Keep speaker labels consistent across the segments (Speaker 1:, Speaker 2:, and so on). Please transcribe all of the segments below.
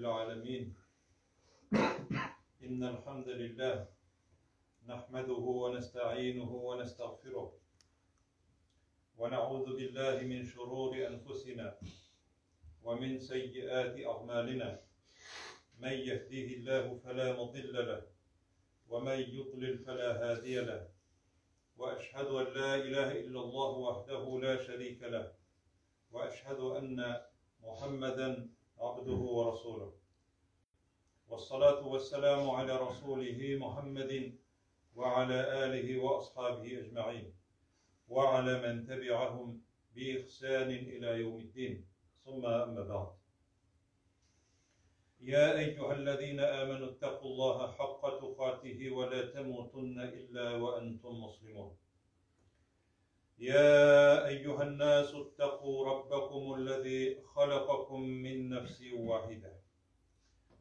Speaker 1: العالمين. إن الحمد لله نحمده ونستعينه ونستغفره، ونعوذ بالله من شرور أنفسنا ومن سيئات أعمالنا. من يهديه الله فلا مضل له، ومن يضلل فلا هادي له. وأشهد أن لا إله إلا الله وحده لا شريك له، وأشهد أن محمدا عبده ورسوله. والصلاة والسلام على رسوله محمد وعلى آله وأصحابه أجمعين، وعلى من تبعهم بإحسان إلى يوم الدين. ثم أما بعد. يا أيها الذين آمنوا اتقوا الله حق تقاته ولا تموتن إلا وأنتم مسلمون. يا أيها الناس اتقوا ربكم الذي خلقكم من نفس واحدة،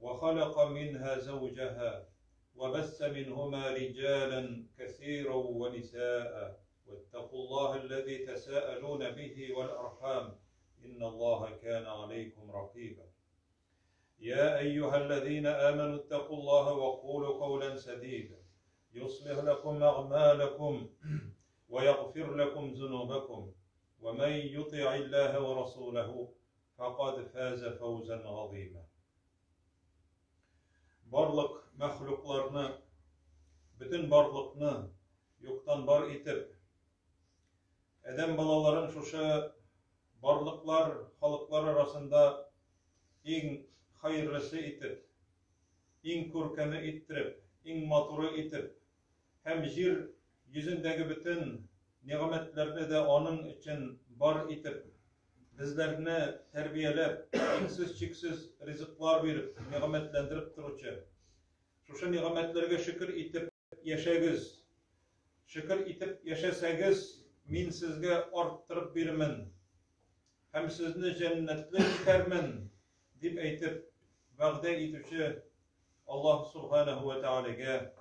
Speaker 1: وخلق منها زوجها، وبث منهما رجالا كثيرا ونساء، واتقوا الله الذي تساءلون به والأرحام، إن الله كان عليكم رقيبا. يا أيها الذين آمنوا اتقوا الله وقولوا قولا سديدا، يصلح لكم أعمالكم ويغفر لكم ذنوبكم، ومن يطع الله ورسوله فقد فاز فوزا عظيما. Барлык мәхлукларны, бөтен барлыкны юктан бар итеп, адәм балаларын шушы барлыклар, халыклар арасында иң хәерлесе итеп, иң күркәме иттереп, иң матуры итеп, һәм җир йөзендәге бөтен нигъмәтләрне дә аның өчен бар итеп, безләрне тәрбияләп, иксез-чиксез ризыклар биреп, нигъмәтләндереп торучы. Шушы нигъмәтләргә шөкер итеп яшәгез. Шөкер итеп яшәсәгез, мин сезгә арттырып бирмен һәм сезне җәннәтле итәрмен, дип әйтеп вәгъдә итүче Аллаһ субханаһу ва тәгаләгә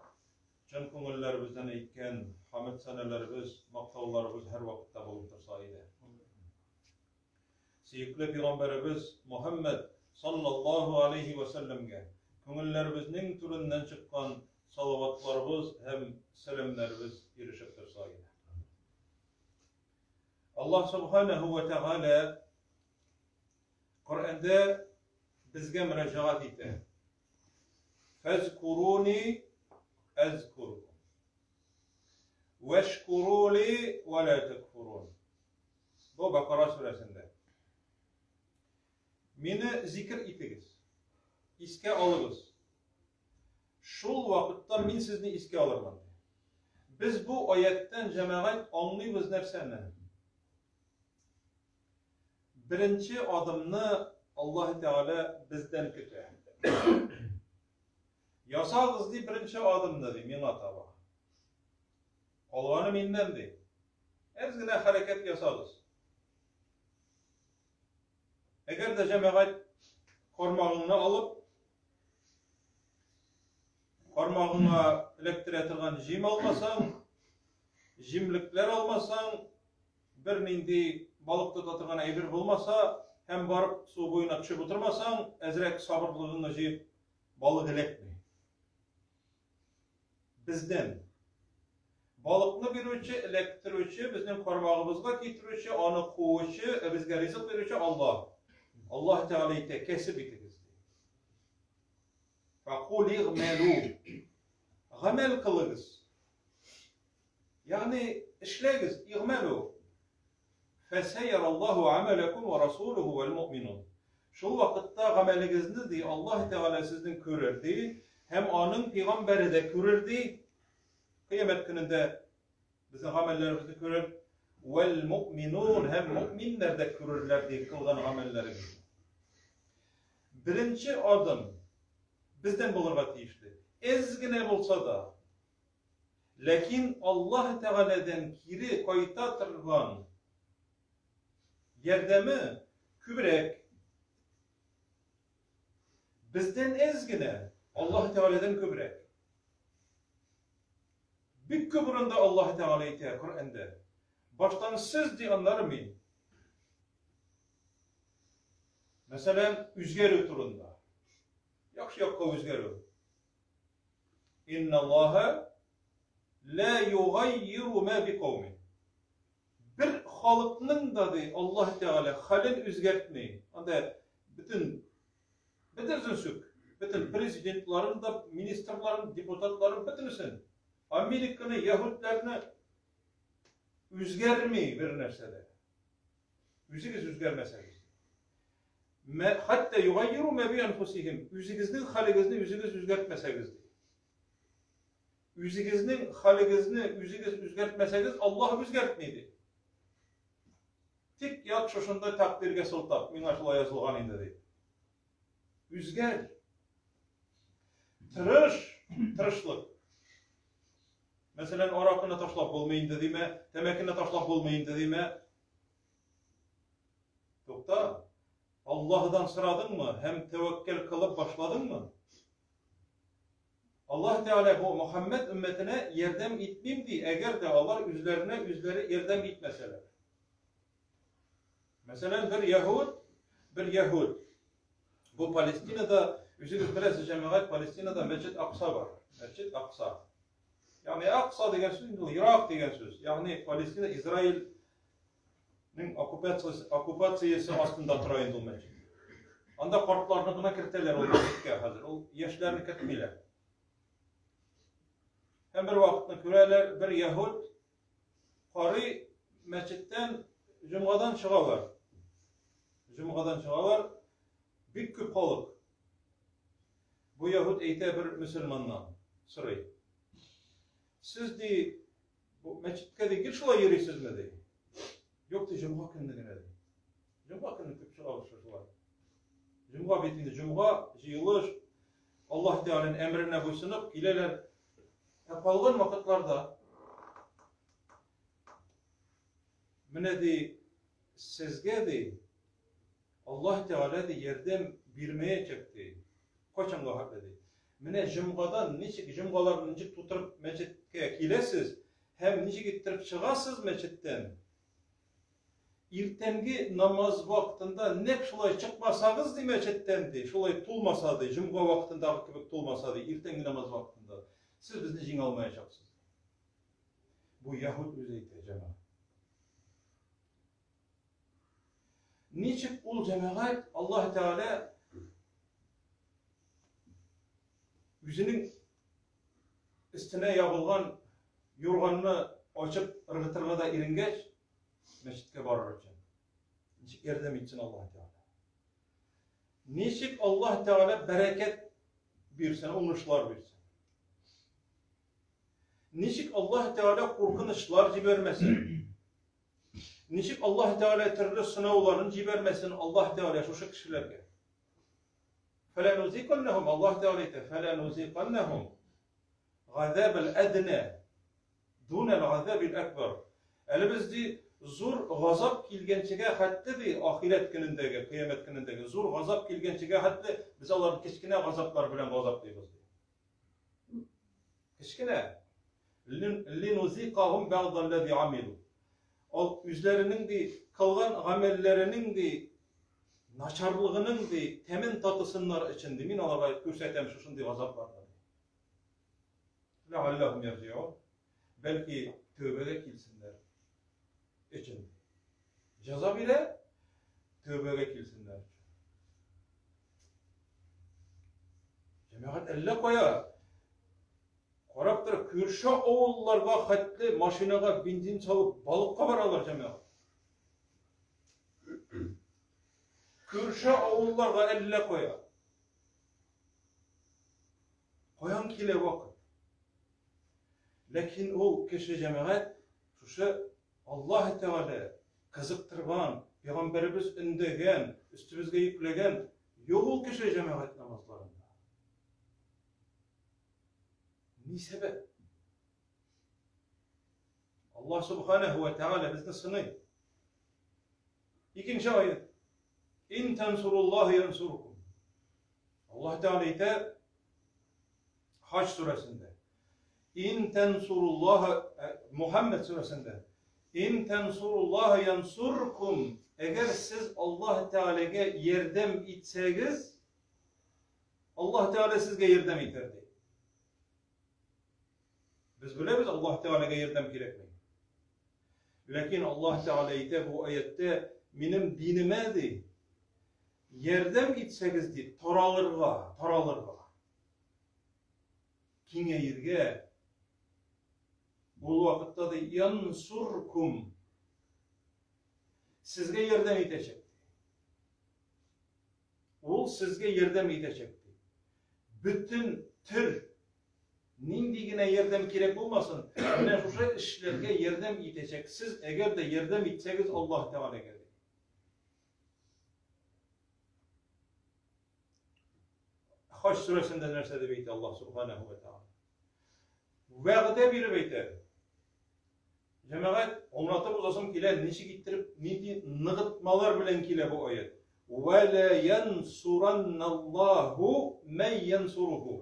Speaker 1: чын күңелләребездән әйткән хәмд сәнәләребез, мактауларыбыз һәрвакытта булып торса иде. Сөекле пәйгамбәребез Мухаммад саллаллаһу алейхи ва сәлләмгә күңелләребезнең түреннән чыккан салаватларыбыз һәм сәламнәребез ирешеп торса иде. Аллаһ субханаһу ва тәгалә Коръәндә безгә мөрәҗәгать итә. Фәзкуруни әзкуркум. Вәшкурули ва ла такфурун. Бу Бакара сүрәсендә. Мине зикр итегез. Искә алыгыз. Шул вакытта мин сезне искә алырмын. Без бу аяттан җәмәгать аңлыйбыз нәрсәне? Беренче адымны Аллаһ Тәгалә бездән көтә. Ясагыз ди беренче адымны ди миңа таба. Калганы миннән ди. Әз генә хәрәкәт ясагыз. Әгәр дә җәмәгать кармагыңны алып, кармагыңа эләктерә торган җим алмасаң, җимлекләр алмасаң, бернинди балык тота торган әйбер булмаса һәм барып су буена төшеп утырмасаң, әзрәк сабырлыгыңны җыеп, балык эләкми. Бездән балыкны бирүче, эләктерүче, безнең кармагыбызга китерүче, аны куучы, ә безгә ризык бирүче Аллаһ. Аллаһ Тәгалә әйтә, кәсеп итегез. Факул игъмәлу. Гамәл кылыгыз. Ягъни эшләгез, игъмәлу. Фәсәяраллаһу амәләкум ва расулуху вәл муъминун. Шул вакытта гамәлегезне ди Аллаһ Тәгалә сезнең күрер ди, һәм аның пәйгамбәре дә күрер ди. Кыямәт көнендә безнең гамәлләребезне күрер. Вәл муъминун һәм муъминнәр дә күрерләр ди кылган гамәлләрегезне. Беренче адым бездән булырга тиешле. Әз генә булса да, Ләкин Аллаһ Тәгаләдән кире кайта торган ярдәме күбрәк. Бездән әз генә, Аллаһ Тәгаләдән күбрәк. Бик күп урында Аллаһ Тәгалә әйтә Коръәндә. Баштан сез ди, аннары мин. Мәсәлән, үзгәрү турында. Яхшы якка үзгәрү. Инналлаһа ла югаййиру ма бикаумин. Бер халыкның да ди Аллаһ Тәгалә хәлен үзгәртми. Анда бөтен бөтенесен сүк. Бөтен президентларын да, министрларын, депутатларын бөтенесен. Американы, яһүдләрне үзгәрми бер нәрсә дә. Үзегез үзгәрмәсәгез. Мә, хәтта югаййиру ма би анфусихим. Үзегезнең хәлегезне үзегез үзгәртмәсәгез ди. Үзегезнең хәлегезне үзегез үзгәртмәсәгез, Аллаһ үзгәртми ди. Тик ят шушында тәкъдиргә сылтап, миңа шулай язылган инде ди. Үзгәр. Тырыш, тырышлык. Мәсәлән, аракыны ташлап булмый инде димә, тәмәкене ташлап булмый инде димә. Тукта. Аллаһыдан сорадыңмы һәм тәвәккәл кылып башладыңмы? Аллаһ Тәгалә бу Мөхәммәд өммәтенә ярдәм итмим ди, әгәр дә алар үзләренә үзләре ярдәм итмәсәләр. Мәсәлән, бер яһүд, бер яһүд. Бу Палестинада, үзегез беләсез, җәмәгать, Палестинада мәчет Акса бар. Мәчет Акса. Ягъни Акса дигән сүз инде ул ерак дигән сүз. Ягъни Палестина Израиль Нең оккупациясе, оккупациясе астында тора инде ул мәчет. Анда картларны гына кертәләр ул мәчеткә хәзер. Ул яшьләрне кертмиләр. Һәм бер вакытны күрәләр, бер яһүд карый мәчеттән җомгадан чыгалар. Җомгадан чыгалар, бик күп халык. Бу яһүд әйтә бер мөселманнан, сорый. Сез ди, Бу мәчеткә ди гел шулай йөрисезме ди. Юк ди, җомга көнне генә ди. Җомга көнне күп чыгабыз шулай. Җомга бит инде җомга, җыелыш. Аллаһ Тәгаләнең әмеренә буйсынып киләләр. Ә калган вакытларда менә ди сезгә ди Аллаһ Тәгалә ди ярдәм бирмәячәк ди. Кайчанга хәтле ди. Менә җомгадан ничек җомгаларны ничек тутырып мәчеткә киләсез һәм ничек иттереп чыгасыз мәчеттән? Иртәнге намаз вакытында нәкъ шулай чыкмасагыз ди мәчеттән ди, шулай тулмаса ди, җомга вакытындагы кебек тулмаса ди, иртәнге намаз вакытында сез безне җиңә алмаячаксыз. Бу яһүд үзе әйтә, җәмәгать. Ничек ул җәмәгать Аллаһ Тәгалә үзенең өстенә ябылган юрганны ачып ыргытырга да иренгәч, мәчеткә барыр өчен. Ничек ярдәм итсен Аллаһ Тәгалә? Ничек Аллаһ Тәгалә бәрәкәт бирсен, уңышлар бирсен? Ничек Аллаһ Тәгалә куркынычлар җибәрмәсен? Ничек Аллаһ Тәгалә төрле сынауларын җибәрмәсен Аллаһ Тәгалә шушы кешеләргә. Фәләнузиканнахум Аллаһ Тәгалә әйтә, фәләнузиканнахум газабал әднә дунал газабил әкбар. Әле без ди зур газап килгәнчегә хәтле ди ахирәт көнендәге, кыямәт көнендәге зур газап килгәнчегә хәтле без аларны кечкенә газаплар белән газаплыйбыз ди. Кечкенә. Линузикахум бәгъдаллази амилу. Ал үзләренең ди кылган гамәлләренең ди начарлыгының ди тәмен татысыннар өчен ди мин аларга күрсәтәм шушындый газапларны. Ләалләһум ярҗиун. Бәлки тәүбәгә килсеннәр өчен. Җәза бирә, тәүбәгә килсеннәр өчен. Җәмәгать әллә кая карап тор, күрше авылларга хәтле машинага бензин салып балыкка баралар җәмәгать. Күрше авылларга әллә кая. Каян килә вакыт? Ләкин ул кеше җәмәгать шушы Аллаһ Тәгалә кызыктырган, пәйгамбәребез өндәгән, өстебезгә йөкләгән юк ул кеше җәмәгать намазларында. Ни сәбәп? Аллаһ Субханаһу ва Тәгалә безне сыный. Икенче аят. Ин тансуруллаһ янсуркум. Аллаһ Тәгалә әйтә Хаҗ сүрәсендә. Ин тансуруллаһ Мухаммад сүрәсендә. Ин тансуруллаһ янсуркум. Әгәр сез Аллаһ Тәгаләгә ярдәм итсәгез, Аллаһ Тәгалә сезгә ярдәм итәр ди. Без беләбез, Аллаһ Тәгаләгә ярдәм кирәкми. Ләкин Аллаһ Тәгалә әйтә бу аяттә, минем динемә ди, ярдәм итсәгез ди, таралырга, таралырга, киңәергә, ул вакытта ди, янсуркум, сезгә ярдәм итәчәк. Ул сезгә ярдәм итәчәк ди. Бөтен төр нинди генә ярдәм кирәк булмасын, менә шушы эшләргә ярдәм итәчәк. Сез әгәр дә ярдәм итсәгез Аллаһ Тәгаләгә ди. Хаҗ сүрәсендә нәрсә дип әйтә Аллаһ Субханаһу ва Тәгалә? Вәгъдә биреп әйтә. Җәмәгать, аңлатып узасым килә, ничек иттереп, нинди ныгытмалар белән килә бу аят. Вә лә янсуранналлаһу мән янсуруху.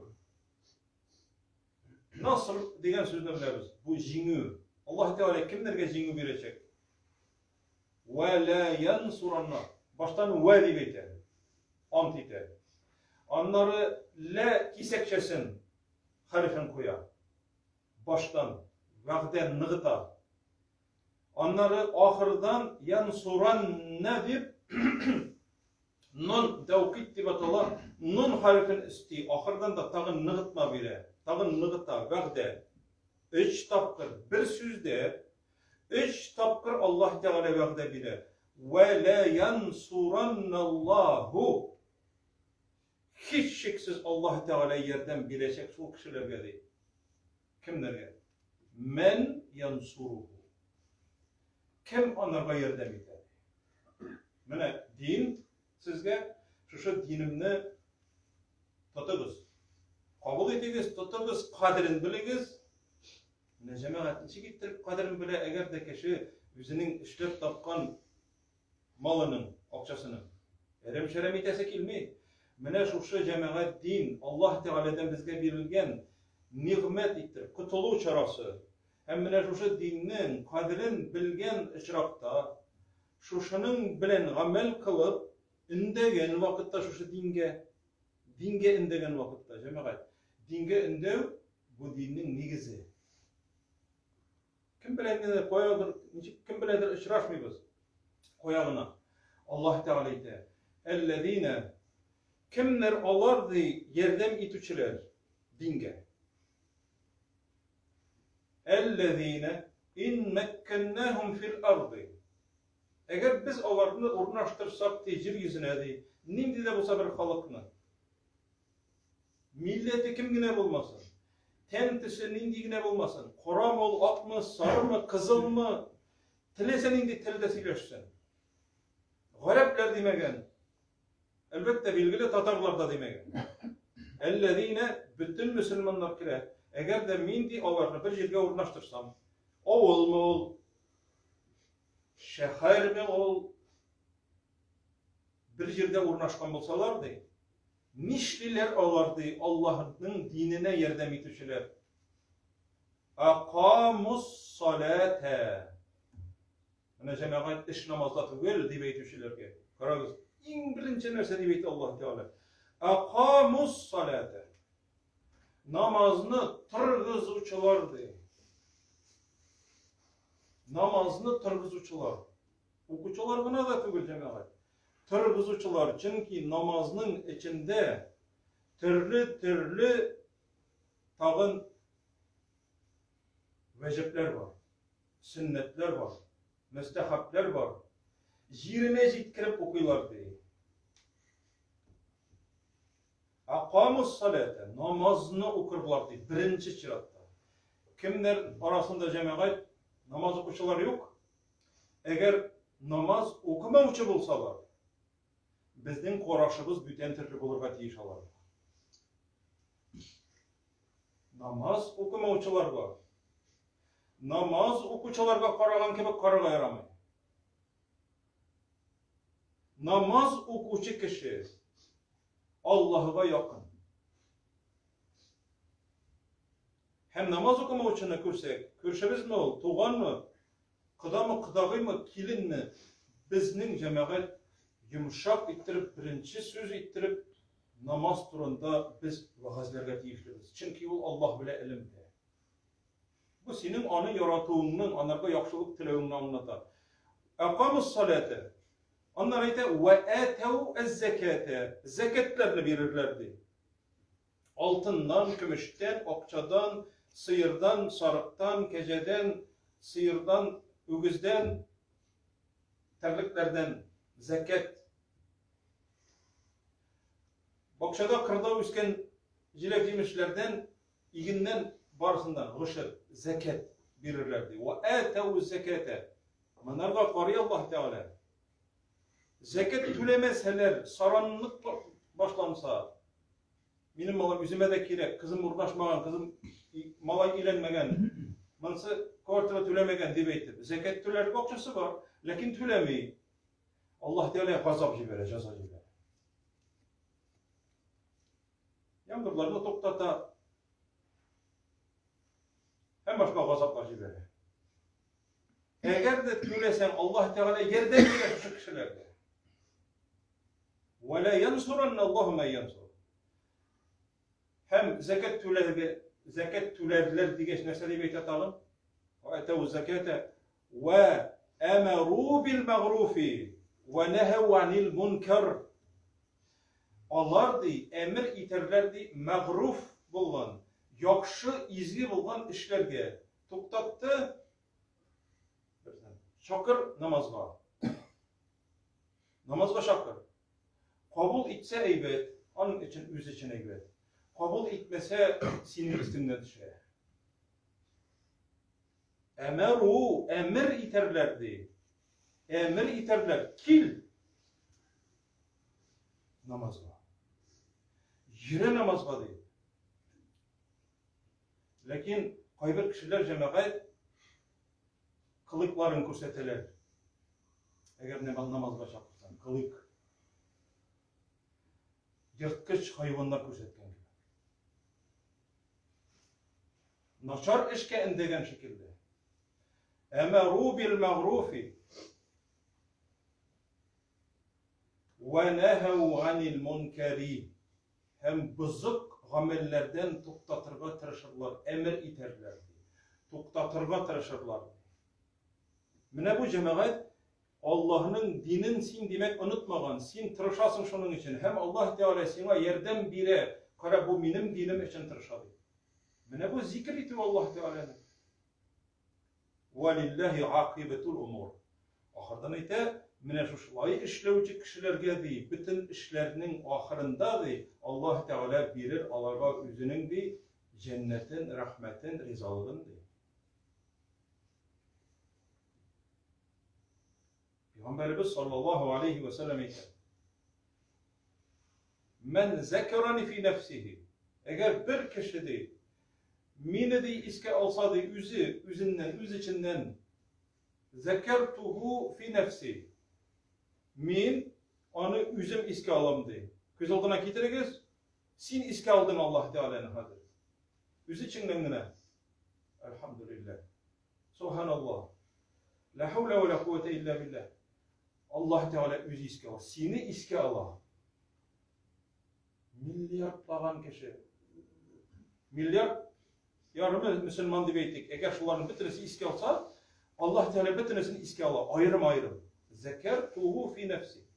Speaker 1: Наср дигән сүзне беләбез. Бу җиңү. Аллаһ Тәгалә кемнәргә җиңү бирәчәк? Вә лә янсуранна. Баштан вә дип әйтә. Ант итә. Аннары лә кисәкчәсен хәрефен куя. Баштан вәгъдә ныгыта. Аннары ахырдан янсуранна дип нун тәүкид дип атала, нун хәрефен өсти, ахырдан да тагын ныгытма бирә, тагын ныгыта, вәгъдә. Өч тапкыр бер сүздә өч тапкыр Аллаһ Тәгалә вәгъдә бирә. Вә лә янсуранналлаһу. Һичшиксез Аллаһ Тәгалә ярдәм бирәчәк шул кешеләргә, ди. Кемнәргә? Мән янсуруху. Кем анарга ярдәм итә? Менә дин сезгә шушы динемне тотыгыз. Кабул итегез, тотыгыз, кадерен белегез. Менә җәмәгать ничек иттереп кадерен белә, әгәр дә кеше үзенең эшләп тапкан малының, акчасының. Әрәм-шәрәм итәсе килми. Менә шушы җәмәгать дин, Аллаһ Тәгаләдән безгә бирелгән нигъмәт иттереп, котылу чарасы. Һәм менә шушы диннең кадерен белгән очракта, шушының белән гамәл кылып, өндәгән вакытта шушы дингә, дингә өндәгән вакытта, җәмәгать, дингә өндәү бу диннең нигезе. Кем белән генә каядыр, ничек кем беләндер очрашмыйбыз. Кая гына. Аллаһ Тәгалә әйтә: "Әлләзина кемнәр алар ди ярдәм итүчеләр дингә. Әлләзина ин мәккәннәһум фил арды. Әгәр без аларны урнаштырсак ди җир йөзенә ди, нинди дә булса бер халыкны. Милләте кем генә булмасын, тән төсе нинди генә булмасын, карамы ул, акмы, сарымы, кызылмы, теләсә нинди телдә сөйләшсен. Гарәпләр димәгән, әлбәттә, билгеле, татарлар да димәгән. Әлләзинә бөтен мөселманнар керә. Әгәр дә мин ди аларны бер җиргә урнаштырсам, авылмы ул, шәһәрме ул, бер җирдә урнашкан булсалар ди, Нишлиләр алар, ди, Аллаһның диненә ярдәм итүчеләр? Акамус-салата. Менә җәмәгать эш намазда түгел, дип әйтүчеләргә. Карагыз, иң беренче нәрсә дип әйтә Аллаһ Тәгалә. Акамус-салата. Намазны торгызучылар ди. Намазны торгызучылар. Укучылар гына да түгел, җәмәгать. Торгызучылар, чөнки намазның эчендә төрле-төрле тагын вәҗепләр бар, сөннәтләр бар, мөстәхәбләр бар. Җиренә җиткереп укыйлар ди. Акамус салата, намазны укырлар ди, беренче чиратта. Кемнәр арасында җәмәгать намаз укучылар юк? Әгәр намаз укымаучы булсалар, безнең карашыбыз бүтән төрле булырга тиеш аларга. Намаз укымаучыларга, намаз укучыларга караган кебек карарга ярамый. Намаз укучы кеше Аллаһыга якын. Һәм намаз укымаучыны күрсәк, күршебезме ул, туганмы, кодамы, кодагыймы, киленме, безнең җәмәгать йомшак иттереп, беренче сүз иттереп, Намаз турында без вәгазьләргә тиешлебез. Чөнки ул Аллаһ белән элемтә. Бу синең аны яратуыңның, анарга яхшылык теләвеңне аңлата. Әкамус саләтә. Аннары әйтә, вә әтәү әз-зәкәтә. Зәкәтләрне бирерләр ди. Алтыннан, көмештән, акчадан, сыердан, сарыктан, кәҗәдән, сыердан, үгездән, терлекләрдән зәкәт. Бакчада, кырда үскән җиләк-җимешләрдән, игеннән барысыннан гошер, зәкәт бирерләр ди. Ва атау зәкәтә. Монарга карый Аллаһ Тәгалә. Зәкәт түләмәсәләр, саранлык башланса, минем малай үземә дә кирәк, кызым урнашмаган, кызым малай өйләнмәгән, монысы квартира түләмәгән дип әйтеп, зәкәт түләргә акчасы бар, ләкин түләми. Аллаһ Тәгалә газап җибәрә, җәза җибәрә. Яңгырларны туктата һәм башка газаплар җибәрә. Әгәр дә түләсәң, Аллаһ Тәгалә ярдәм бирә шушы кешеләргә. Ва ла янсуранна Аллаһу ма янсур. Һәм зәкәт түләргә, зәкәт түләрләр дигәч нәрсә дип әйтә тагын? Ва атау заката ва амару бил мәгъруфи ва нахау анил мункар. Алар ди, әмер итәрләр ди, мәгъруф булган, яхшы, изге булган эшләргә. Туктатты, чакыр намазга. Намазга чакыр. Кабул итсә әйбәт, аның өчен үзе өчен әйбәт. Кабул итмәсә, синең өстеңнән төшә. Әмәру, әмер итәрләр ди. Әмер итәрләр, кил намазга. Йөре намазга ди. Ләкин кайбер кешеләр җәмәгать кылыкларын күрсәтәләр. Әгәр намазга чакырсаң, кылык. Ерткыч хайваннар күрсәткән кебек. Начар эшкә эндәгән шикелле. Әмәру бил мәгъруфи вә нәһәү анил мункари һәм бозык гамәлләрдән туктатырга тырышырлар, әмер итәрләр, ди. Туктатырга тырышырлар. Менә бу җәмәгать Аллаһның динен син димәк онытмаган, син тырышасың шуның өчен һәм Аллаһ Тәгалә сиңа ярдәм бирә. Кара, бу минем динем өчен тырыша дип. Менә бу зикер итү Аллаһ Тәгаләне. Валиллаһи акыйбатул умур. Ахырдан әйтә, менә шушылай эшләүче кешеләргә ди, бөтен эшләрнең ахырында ди, Аллаһ Тәгалә бирер аларга үзенең ди җәннәтен, рәхмәтен, ризалыгын ди. Пәйгамбәребез саллаллаһу алейхи ва сәлләм әйтә. Мән закарани фи нәфсихи. Әгәр бер кеше ди, мине ди искә алса ди, үзе, үзеннән, үз эченнән закартуху фи нәфси. Мин аны үзем искә алам ди. Күз алдына китерегез, син искә алдың Аллаһ Тәгаләне хәзер. Үз эчеңнән генә. Әлхәмдүлилләһ. Субханаллаһ. Ла хауля ва ла куввата илля билләһ. Аллаһ Тәгалә үзе искә ала, сине искә ала. Миллиардлаган кеше. Миллиард ярымы мөселман дип әйтик. Әгәр шуларның бөтенесе искә алса, Аллаһ Тәгалә бөтенесен искә ала, аерым-аерым. Закартуху фи нәфси.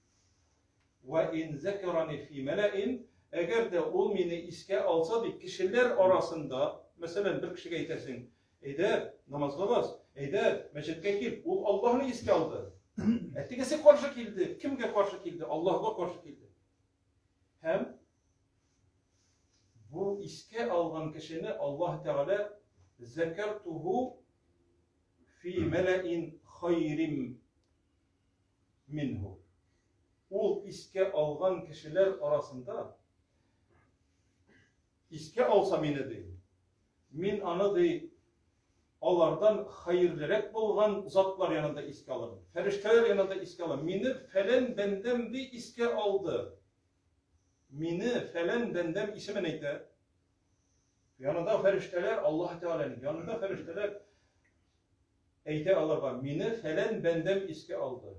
Speaker 1: Ва ин закарани фи мәләин, әгәр дә ул мине искә алса, ди, кешеләр арасында, мәсәлән, бер кешегә әйтәсең, әйдә, намазга бас, әйдә, мәчеткә кил, ул Аллаһны искә алды. Ә тегесе каршы килде. Кемгә каршы килде? Аллаһга каршы килде. Һәм бу искә алган кешене Аллаһ Тәгалә закартуху фи мәләин хайрим минһу. Ул искә алган кешеләр арасында искә алса мине ди, мин аны ди алардан хәерлерәк булган затлар янында искә алырмын. Фәрештәләр янында искә алам. Мине фәлән бәндәм ди искә алды. Мине фәлән бәндәм исемен әйтә. Янында фәрештәләр, Аллаһ Тәгаләнең янында фәрештәләр әйтә аларга, мине фәлән бәндәм искә алды,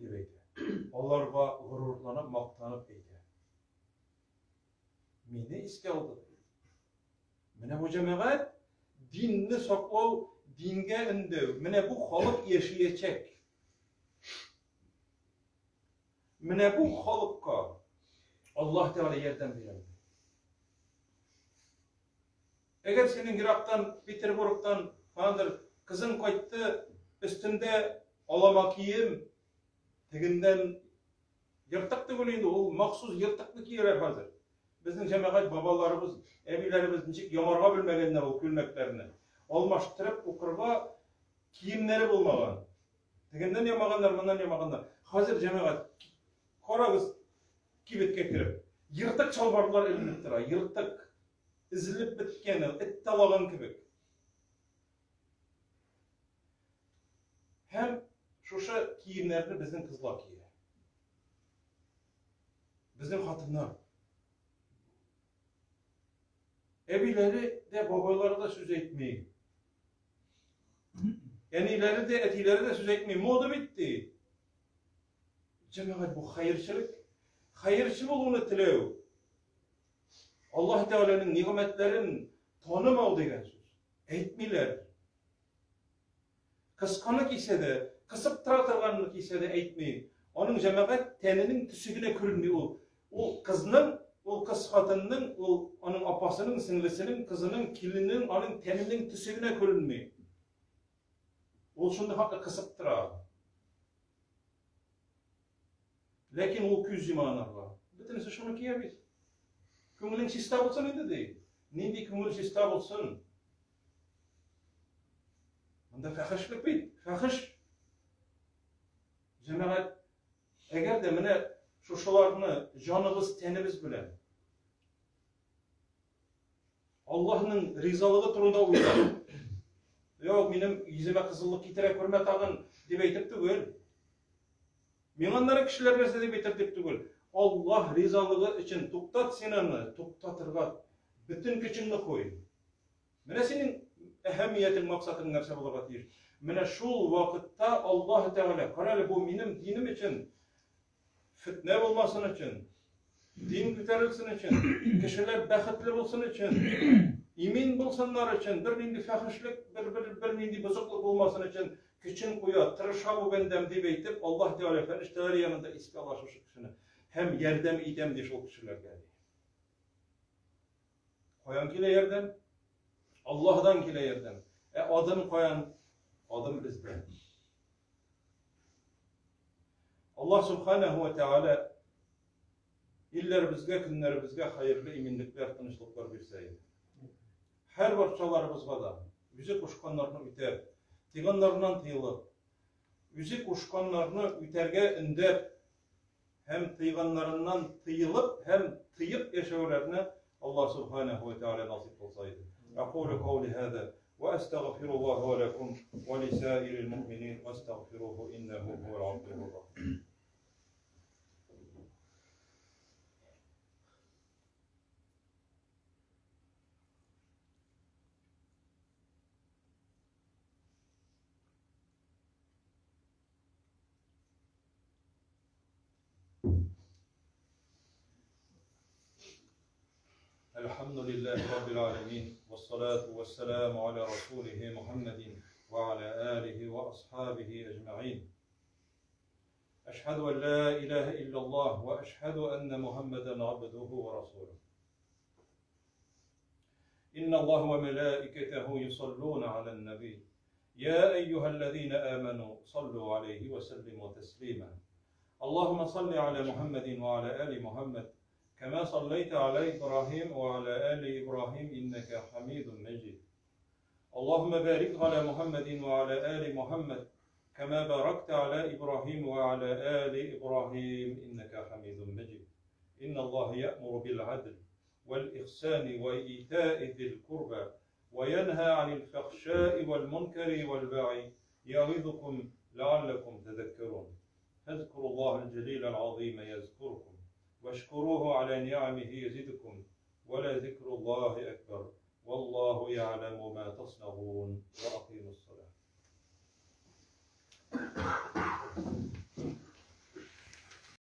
Speaker 1: дип әйтә. Аларга горурланып, мактанып әйтә. Мине искә алды. Менә бу җәмәгать динне саклау, дингә өндәү. Менә бу халык яшәячәк. Менә бу халыкка Аллаһ Тәгалә ярдәм бирә. Әгәр синең ерактан, Петербургтан, каяндыр кызың кайтты, өстендә алама кием, тегеннән ертык түгел инде, ул махсус ертыкны кияләр хәзер. Безнең җәмәгать бабаларыбыз, әбиләребез ничек ямарга белмәгәннәр ул күлмәкләрне. Алмаштырып укырга киемнәре булмаган. Тегеннән ямаганнар, моннан ямаганнар. Хәзер җәмәгать, карагыз, кибеткә кереп, ертык чалбарлар эленеп тора, ертык. Өзелеп беткән ул, эт талаган кебек. Һәм шушы киемнәрне безнең кызлар кия. Безнең хатыннар. Әбиләре дә, бабайлары да сүз әйтми. Әниләре дә, әтиләре дә сүз әйтми. Мода бит ди. Җәмәгать бу хәерчелек. Хәерче булуны теләү. Аллаһ Тәгаләнең нигъмәтләрен танымау дигән сүз. Әйтмиләр. Кысканы кисә дә, кысып тора торганны кисә дә әйтми. Аның җәмәгать тәненең төсе генә күренми ул. Ул кызның, ул кыз хатынның, ул аның апасының, сеңлесенең, кызының, килененең, аның тәненең төсе генә күренми. Ул шундый хакта кысып тора. Ләкин ул күз йома анарга. Бөтенесе шуны кия бит. Күңелең чиста булсын инде ди. Нинди күңел чиста булсын? Монда фәхешлек бит, фәхеш. Җәмәгать, әгәр дә менә шушыларны җаныбыз, тәнебез белән Аллаһның ризалыгы турында уйлап, юк, минем йөземә кызыллык китерә күрмә тагын, дип әйтеп түгел. Миңа аннары кешеләр нәрсә дип әйтер дип түгел. Аллаһ ризалыгы өчен туктат син аны, туктатырга бөтен көчеңне куй. Менә синең әһәмиятең, максатың нәрсә булырга тиеш. Менә шул вакытта Аллаһ Тәгалә, кара әле, бу минем динем өчен фетнә булмасын өчен, дин күтәрелсен өчен, кешеләр бәхетле булсын өчен, имин булсыннар өчен, бернинди фәхешлек, бер-бер бернинди бозыклык булмасын өчен көчен куя, тырыша бу бәндәм дип әйтеп, Аллаһ Тәгалә фәрештәләр янында искә ала шушы кешене һәм ярдәм итәм ди шул кешеләргә. Каян килә ярдәм? Аллаһдан килә ярдәм. Ә адым каян? Адым бездән. Аллаһ Субханаһу ва Тәгалә илләребезгә, көннәребезгә хәерле иминлекләр, тынычлыклар бирсә иде. Һәр барчаларыбызга да үзе кушканнарны үтәп, тыйганнарыннан тыелып, үзе кушканнарны үтәргә өндәп һәм тыйганнарыннан тыелып һәм тыеп яшәүләрне Аллаһ Субханаһу ва Тәгалә насыйп кылса иде. Акулю каули һаза ва астагфируллаһа ва лакум ва лисаирил муъминин вастагфируху иннаху хувал гафурур рахим. الحمد لله رب العالمين والصلاة والسلام على رسوله محمد وعلى آله وأصحابه أجمعين أشهد أن لا إله إلا الله وأشهد أن محمدا عبده ورسوله إن الله وملائكته يصلون على النبي يا أيها الذين آمنوا صلوا عليه وسلموا تسليما اللهم صل على محمد وعلى آل محمد كما صليت على إبراهيم وعلى آل إبراهيم إنك حميد مجيد اللهم بارك على محمد وعلى آل محمد كما باركت على إبراهيم وعلى آل إبراهيم إنك حميد مجيد إن الله يأمر بالعدل والإحسان وإيتاء ذي القربى وينهى عن الفحشاء والمنكر والبغي يعظكم لعلكم تذكرون فاذكروا الله الجليل العظيم يذكركم واشكروه على نعمه يزدكم ولذكر الله أكبر والله يعلم ما تصنعون وأقيموا الصلاة.